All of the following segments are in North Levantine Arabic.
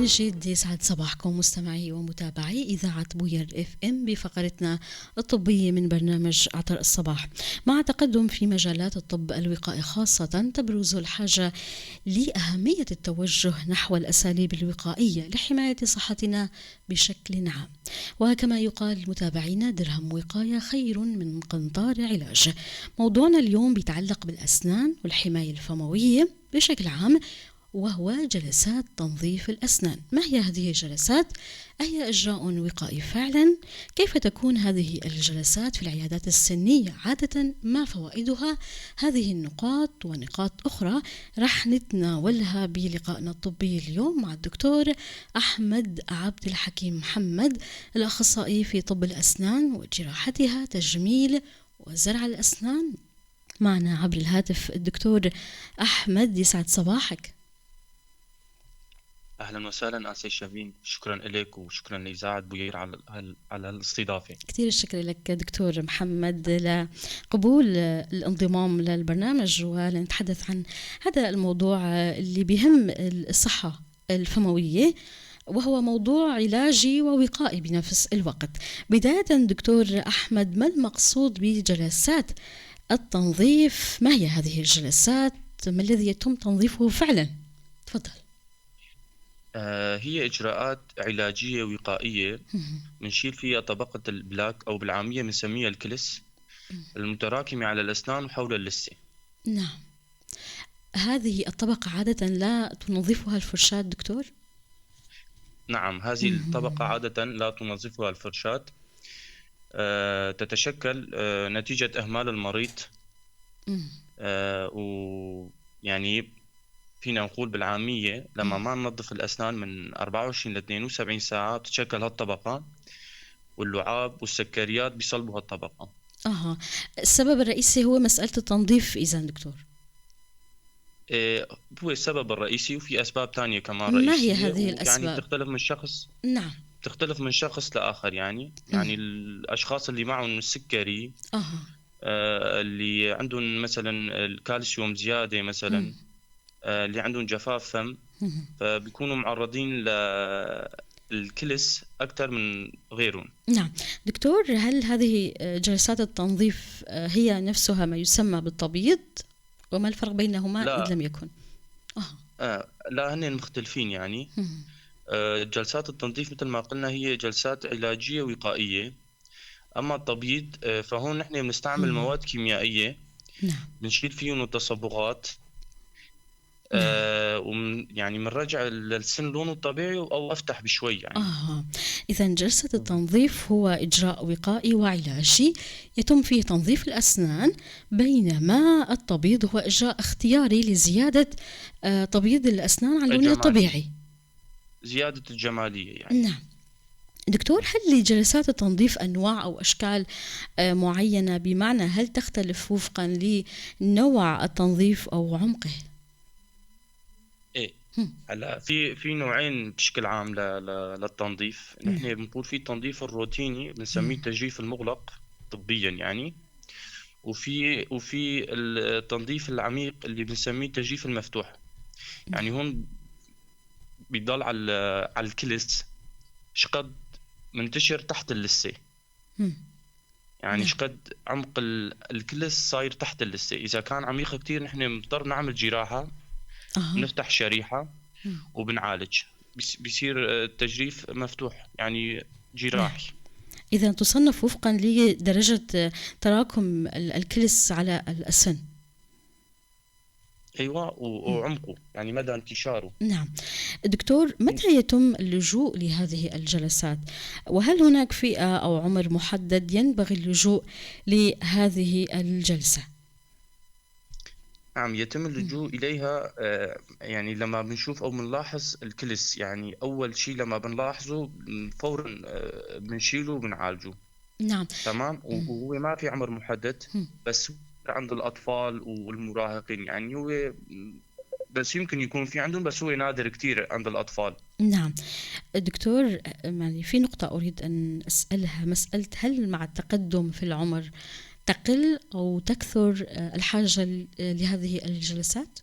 من جديد يسعد صباحكم مستمعي ومتابعي إذاعة بوير FM بفقرتنا الطبية من برنامج عطر الصباح. مع تقدم في مجالات الطب الوقائي خاصة تبرز الحاجة لأهمية التوجه نحو الأساليب الوقائية لحماية صحتنا بشكل عام، وكما يقال متابعينا درهم وقاية خير من قنطار علاج. موضوعنا اليوم بيتعلق بالأسنان والحماية الفموية بشكل عام، وهو جلسات تنظيف الأسنان. ما هي هذه الجلسات؟ أهي إجراء وقائي فعلا؟ كيف تكون هذه الجلسات في العيادات السنية عادة؟ ما فوائدها؟ هذه النقاط ونقاط أخرى رح نتناولها بلقائنا الطبي اليوم مع الدكتور أحمد عبد الحكيم محمد، الأخصائي في طب الأسنان وجراحتها، تجميل وزرع الأسنان. معنا عبر الهاتف الدكتور أحمد، يسعد صباحك. اهلا وسهلا اسي شافين، شكرا لك وشكرا لاذاعة بوير على الاستضافة. كثير الشكر لك دكتور محمد لقبول الانضمام للبرنامج ولنتحدث عن هذا الموضوع اللي بيهم الصحة الفمويه، وهو موضوع علاجي ووقائي بنفس الوقت. بداية دكتور أحمد، ما المقصود بجلسات التنظيف؟ ما هي هذه الجلسات؟ ما الذي يتم تنظيفه فعلا؟ تفضل. هي إجراءات علاجية وقائية بنشيل فيها طبقة ال plaque أو بالعامية بنسميها الكلس المتراكمة على الأسنان وحول اللثة. نعم، هذه الطبقة عادة لا تنظفها الفرشاة دكتور؟ نعم، هذه الطبقة عادة لا تنظفها الفرشاة، تتشكل نتيجة إهمال المريض. ويعني فينا نقول بالعامية لما ما ننظف الأسنان من 24 ل 72 ساعة بتتشكل هالطبقة، واللعاب والسكريات بيصلبوا هالطبقة. السبب الرئيسي هو مسألة التنظيف إذا دكتور؟ إيه، هو السبب الرئيسي، وفي أسباب تانية كمان رئيسية. ما هي هذه الأسباب؟ يعني بتختلف من شخص. نعم، بتختلف من شخص لآخر. يعني الأشخاص اللي معهم السكري، اللي عندهم مثلا الكالسيوم زيادة مثلا، اللي عندهم جفاف فم، فبيكونوا معرضين للكلس أكثر من غيرهم. نعم دكتور، هل هذه جلسات التنظيف هي نفسها ما يسمى بالتبييض؟ وما الفرق بينهما إذ لم يكن؟ لا، هن مختلفين. يعني جلسات التنظيف مثل ما قلنا هي جلسات علاجية وقائية، أما التبييض فهون نحن بنستعمل مواد كيميائية. نعم. بنشيل فيهم التصبغات، يعني بنرجع للسن لونه الطبيعي او افتح بشوي يعني. اذا جلسة التنظيف هو اجراء وقائي وعلاجي يتم فيه تنظيف الاسنان، بينما التبييض هو اجراء اختياري لزيادة تبييض الاسنان على اللون الطبيعي، زيادة الجمالية يعني. نعم دكتور، هل لجلسات التنظيف أنواع أو أشكال معينة؟ بمعنى هل تختلف وفقا لنوع التنظيف أو عمقه؟ ايه، هلا في نوعين بشكل عام للتنظيف. نحن بنقول في التنظيف الروتيني بنسميه التجريف المغلق طبيا يعني، وفي التنظيف العميق اللي بنسميه التجريف المفتوح. يعني هون بيضل على الكلس شقد منتشر تحت اللثة. يعني شقد عمق الكلس صاير تحت اللثة. إذا كان عميق كتير نحن بنضطر نعمل جراحة. نفتح شريحة وبنعالج، بيصير التجريف مفتوح يعني جراحي. إذا تصنف وفقا لدرجة تراكم الكلس على السن. أيوة، وعمقه يعني مدى انتشاره. نعم دكتور، متى يتم اللجوء لهذه الجلسات؟ وهل هناك فئة أو عمر محدد ينبغي اللجوء لهذه الجلسة؟ نعم، يتم اللجوء إليها يعني لما بنشوف أو بنلاحظ الكلس. يعني أول شيء لما بنلاحظه فورا بنشيله وبنعالجه. نعم تمام. وهو ما في عمر محدد، بس عند الأطفال والمراهقين يعني هو بس يمكن يكون في عندهم، بس هو نادر كتير عند الأطفال. نعم دكتور، يعني في نقطة أريد أن أسألها، مسألة هل مع التقدم في العمر تقل أو تكثر الحاجة لهذه الجلسات؟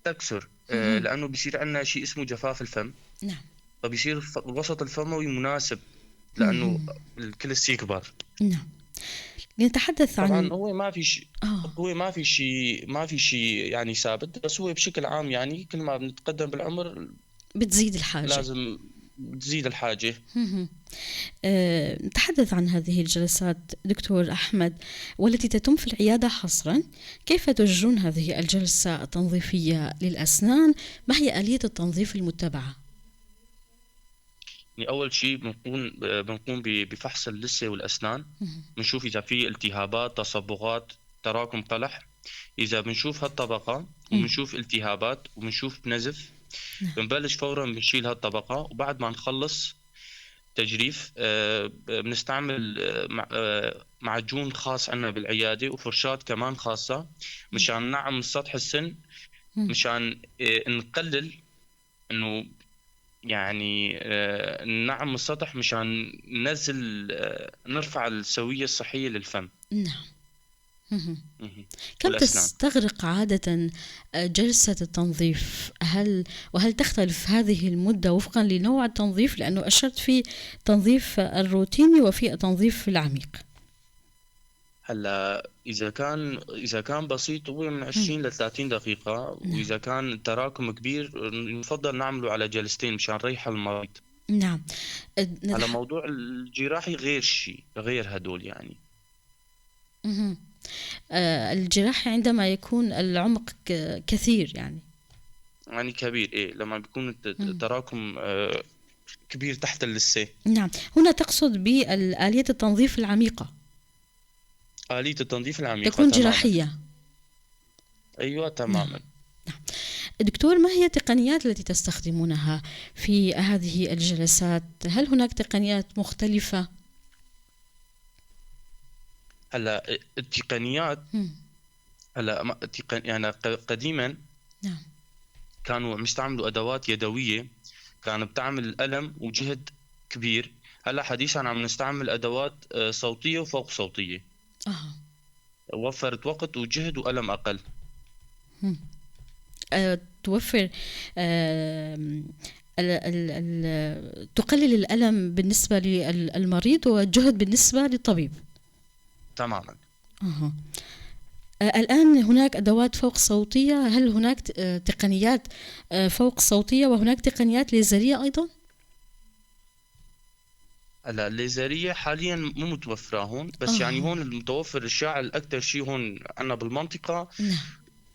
تكسر، لأنه بيصير عندنا شيء اسمه جفاف الفم. نعم. فبيصير الوسط الفموي مناسب لأنه الكلس يكبر. نعم. لنتحدث عن طبعا هو ما في شيء، هو ما في شيء يعني ثابت، بس هو بشكل عام يعني كل ما بنتقدم بالعمر بتزيد الحاجة، لازم تزيد الحاجة. نتحدث عن هذه الجلسات دكتور أحمد والتي تتم في العيادة حصرا. كيف تجرون هذه الجلسة التنظيفية للأسنان؟ ما هي آلية التنظيف المتبعة؟ يعني أول شيء بنقوم بفحص اللثة والأسنان، بنشوف إذا في التهابات، تصبغات، تراكم قلح. إذا بنشوف هالطبقة وبنشوف التهابات وبنشوف نزف، بنبلش فورا بنشيل هالطبقة. وبعد ما نخلص تجريف، بنستعمل معجون خاص عندنا بالعيادة وفرشاة كمان خاصة مشان نعم سطح السن، مشان نقلل إنه يعني نعم السطح، مشان ننزل نرفع السوية الصحية للفم. نعم. كم والأسنان. تستغرق عادة جلسة التنظيف؟ وهل تختلف هذه المدة وفقا لنوع التنظيف؟ لأنه أشرت في تنظيف الروتيني وفي التنظيف العميق. هلا إذا كان بسيط هو من 20 ل 30 دقيقة، وإذا كان تراكم كبير نفضل نعمله على جلستين مشان نريح المريض. نعم. على موضوع الجراحي غير شيء، غير هدول يعني. الجراحي عندما يكون العمق كثير يعني. يعني كبير، إيه، لما بيكون التراكم كبير تحت اللثة. نعم. هنا تقصد بالآلية التنظيف العميقة. آلية التنظيف العميقة تكون تماماً. جراحية. أيوة، تماماً. نعم. دكتور، ما هي التقنيات التي تستخدمونها في هذه الجلسات؟ هل هناك تقنيات مختلفة؟ هلا التقنيات، هلا ما، التقن-، يعني قديماً كانوا عم يستعملوا أدوات يدوية، كانوا بتعمل ألم وجهد كبير. هلا حديثاً عم نستعمل أدوات صوتية وفوق صوتية. وفرت وقت وجهد وألم أقل. توفر، تقلل الألم بالنسبة للمريض والجهد بالنسبة للطبيب. تماما. الآن هناك أدوات فوق صوتية، هل هناك تقنيات فوق صوتية وهناك تقنيات ليزرية أيضا؟ هلا الليزرية حاليا مو متوفرة هون، بس هون المتوفر الشائع الأكثر شيء هون عندنا بالمنطقة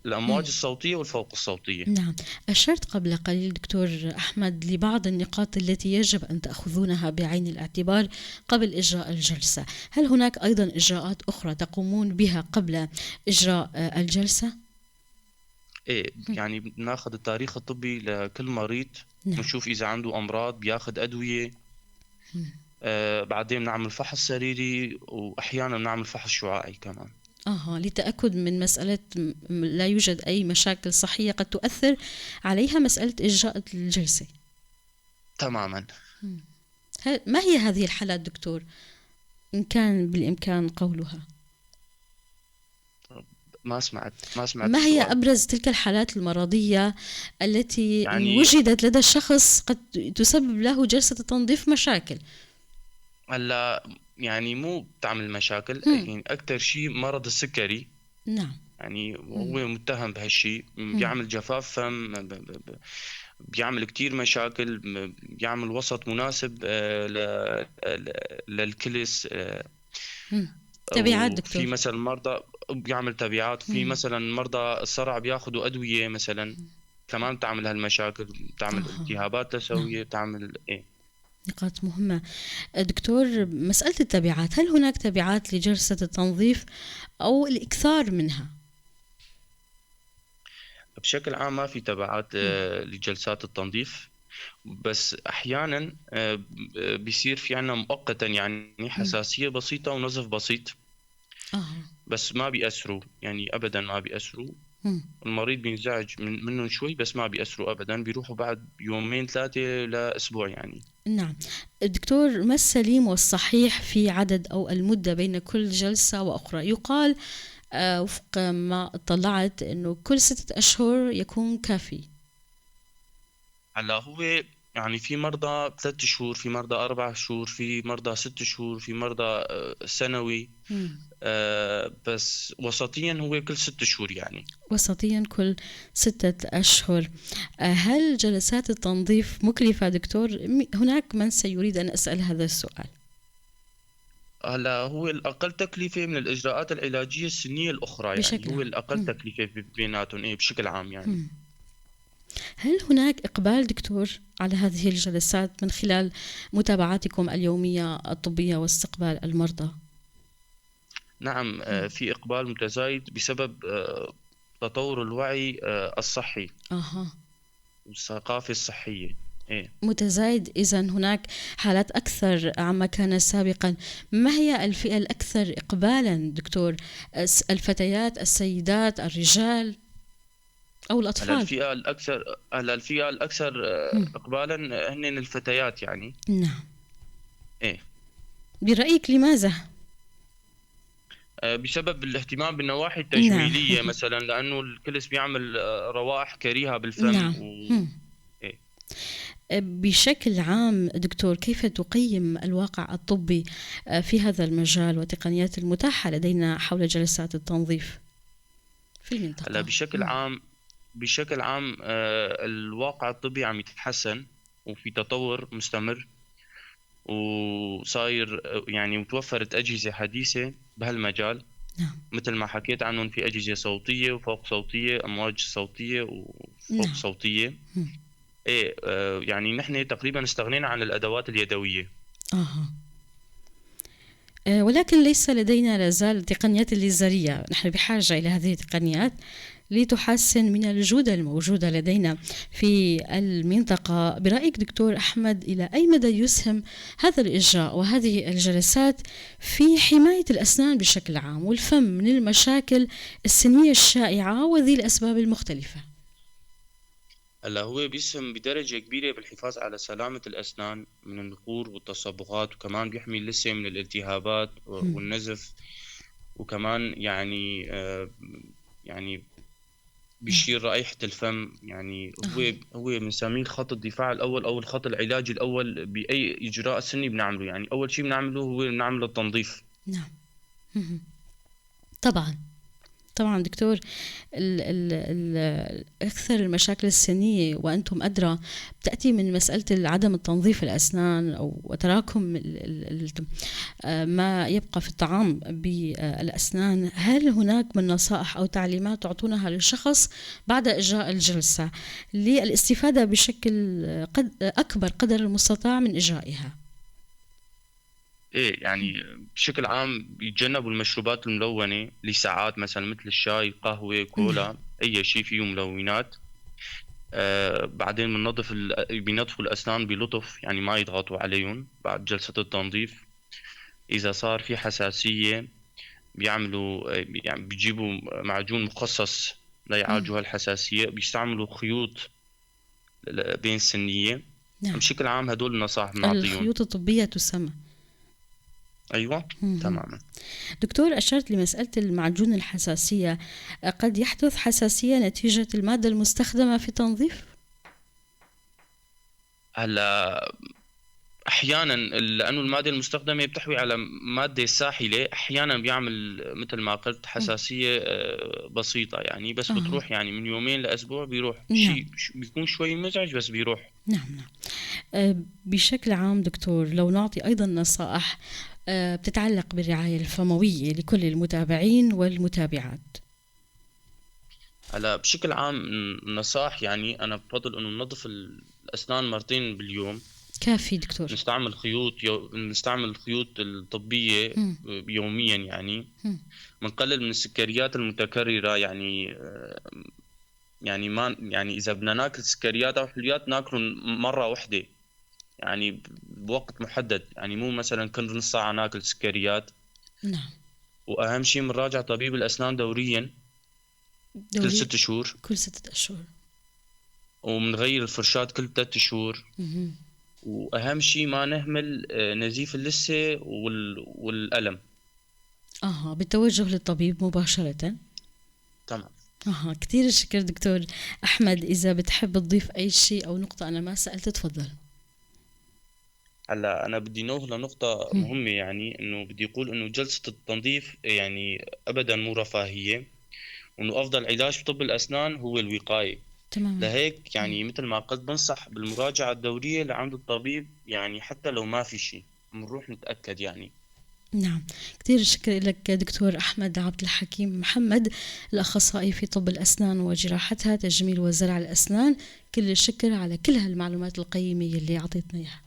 الأمواج الصوتية والفوق الصوتية. نعم. أشرت قبل قليل دكتور أحمد لبعض النقاط التي يجب أن تأخذونها بعين الاعتبار قبل إجراء الجلسة، هل هناك أيضا إجراءات أخرى تقومون بها قبل إجراء الجلسة؟ إيه، بناخذ التاريخ الطبي لكل مريض، بنشوف إذا عنده أمراض، بياخذ أدوية. بعدين بنعمل فحص سريري، وأحيانا بنعمل فحص شعاعي كمان. لتأكد من مسألة لا يوجد أي مشاكل صحية قد تؤثر عليها مسألة إجراء الجلسة. تماما. ما هي هذه الحالات دكتور، إن كان بالإمكان قولها؟ ما سمعت ما هي السؤال. أبرز تلك الحالات المرضية التي وجدت لدى الشخص قد تسبب له جلسة التنظيف مشاكل؟ هلا مو بتعمل مشاكل، أكثر شيء مرض السكري. هو متهم بهالشيء، بيعمل جفاف فم، بيعمل كتير مشاكل، بيعمل وسط مناسب للكلس، تبعات وفي دكتور. مثلا مرضى بيعمل تبعات، في مثلا مرضى الصرع بياخذوا أدوية مثلا كمان بتعمل هالمشاكل، بتعمل التهابات لثوية، بتعمل إيه. نقاط مهمة دكتور. مسألة التبعات، هل هناك تبعات لجلسة التنظيف أو الإكثار منها؟ بشكل عام ما في تبعات لجلسات التنظيف، بس أحيانا، بيصير في عنا مؤقتا حساسية بسيطة ونزف بسيط. بس ما بيأثروا، أبدا ما بيأثروا. المريض بينزعج منهم شوي بس ما بيأثروا أبدا، بيروحوا بعد يومين 3 لأسبوع. نعم دكتور، ما السليم والصحيح في عدد أو المدة بين كل جلسة وأخرى؟ يقال وفق ما اطلعت أنه كل 6 أشهر يكون كافي. هلا هو يعني في مرضى 3 شهور، في مرضى 4 شهور، في مرضى 6 شهور، في مرضى سنوي. بس وسطيا هو كل 6 شهور يعني. وسطيا كل 6 أشهر. هل جلسات التنظيف مكلفة دكتور؟ هناك من سيريد أن أسأل هذا السؤال. هلا هو الأقل تكلفة من الإجراءات العلاجية السنية الأخرى، يعني بشكل هو عام. الأقل تكلفة بيناتهم، إيه، بشكل عام يعني. هل هناك إقبال دكتور على هذه الجلسات من خلال متابعاتكم اليومية الطبية واستقبال المرضى؟ نعم، في إقبال متزايد بسبب تطور الوعي الصحي. والثقافة الصحية. إيه. متزايد، إذن هناك حالات أكثر عما كان سابقا. ما هي الفئة الأكثر إقبالا دكتور؟ الفتيات، السيدات، الرجال أو الأطفال؟ هلا الفئة الأكثر إقبالا هن الفتيات يعني. إيه. برأيك لماذا؟ بسبب الاهتمام بالنواحي التجميلية مثلا، لأنه الكلس بيعمل روائح كريهة بالفم. إيه. بشكل عام دكتور، كيف تقيم الواقع الطبي في هذا المجال والتقنيات المتاحة لدينا حول جلسات التنظيف في المنطقة؟ هلا بشكل عام الواقع الطبي عم يتحسن وفي تطور مستمر، وصاير وتوفرت أجهزة حديثة بهالمجال. مثل ما حكيت عنهم، في أجهزة صوتية وفوق صوتية، أمواج صوتية وفوق صوتية. نحن تقريبا استغنينا عن الأدوات اليدوية. ولكن ليس لدينا لا زال تقنيات الليزرية. نحن بحاجة إلى هذه التقنيات لتحسن من الجودة الموجودة لدينا في المنطقة. برأيك دكتور أحمد، إلى أي مدى يسهم هذا الإجراء وهذه الجلسات في حماية الأسنان بشكل عام والفم من المشاكل السنية الشائعة وذي الأسباب المختلفة؟ هلا هو بيسهم بدرجة كبيرة بالحفاظ على سلامة الأسنان من النخور والتصبغات، وكمان بيحمي اللثة من الالتهابات والنزف، وكمان بيشيل رائحة الفم. هو بنسميه خط الدفاع الأول أو الخط العلاجي الأول بأي إجراء سني بنعمله. أول شيء بنعمله هو بنعمل التنظيف. نعم. طبعا دكتور، أكثر المشاكل السنية وأنتم أدرى بتأتي من مسألة عدم التنظيف الأسنان أو تراكم ما يبقى في الطعام بالأسنان. هل هناك من نصائح أو تعليمات تعطونها للشخص بعد إجراء الجلسة للاستفادة بشكل أكبر قدر المستطاع من إجرائها؟ إيه، بشكل عام بيتجنبوا المشروبات الملونة لساعات، مثلا مثل الشاي، قهوة، كولا، أي شيء فيه ملونات. بعدين بينظفوا الأسنان بلطف، ما يضغطوا عليهم بعد جلسة التنظيف. إذا صار في حساسية بيجيبوا معجون مخصص ليعالجوا هالحساسية، بيستعملوا خيوط بين السنية. بشكل عام هدول النصائح بنعطيهم. الخيوط الطبية تسمى. أيوة، تماما. دكتور، أشرت لمسألة المعجون الحساسية، قد يحدث حساسية نتيجة المادة المستخدمة في التنظيف؟ هلا أحيانا لأنه المادة المستخدمة بتحوي على مادة ساحلة، أحيانا بيعمل مثل ما قلت حساسية بسيطة بس بتروح من يومين لأسبوع بيروح. شيء بيكون شوي مزعج بس بيروح. نعم، نعم. بشكل عام دكتور، لو نعطي أيضا نصائح بتتعلق بالرعاية الفموية لكل المتابعين والمتابعات. هلا بشكل عام النصائح أنا بفضل إنه ننظف الأسنان مرتين باليوم. كافي دكتور. نستعمل الخيوط الطبية يوميا. بنقلل من السكريات المتكررة، إذا بدنا ناكل سكريات أو حلويات ناكلهم مرة واحدة، بوقت محدد، مو مثلا كل نص ساعة ناكل سكريات. وأهم شيء بنراجع طبيب الأسنان دوريا. كل 6 شهور. كل 6 أشهر. وبنغير الفرشاة كل 3 شهور. وأهم شيء ما نهمل نزيف اللثة والألم. بالتوجه للطبيب مباشرة. تمام. كثير الشكر دكتور أحمد. إذا بتحب تضيف أي شيء أو نقطة أنا ما سألت تفضل. هلا أنا بدي نوه لنقطة مهمة، يعني إنه بدي أقول إنه جلسة التنظيف يعني أبداً مو رفاهية، وإنه أفضل علاج بطب الأسنان هو الوقاية. لهيك مثل ما قلت بنصح بالمراجعة الدورية لعند الطبيب، يعني حتى لو ما في شيء بنروح نتأكد يعني. نعم، كثير شكرا لك دكتور أحمد عبد الحكيم محمد، الأخصائي في طب الأسنان وجراحتها، تجميل وزرع الأسنان. كل الشكر على كل هالمعلومات القيمة اللي أعطيتنا إياها.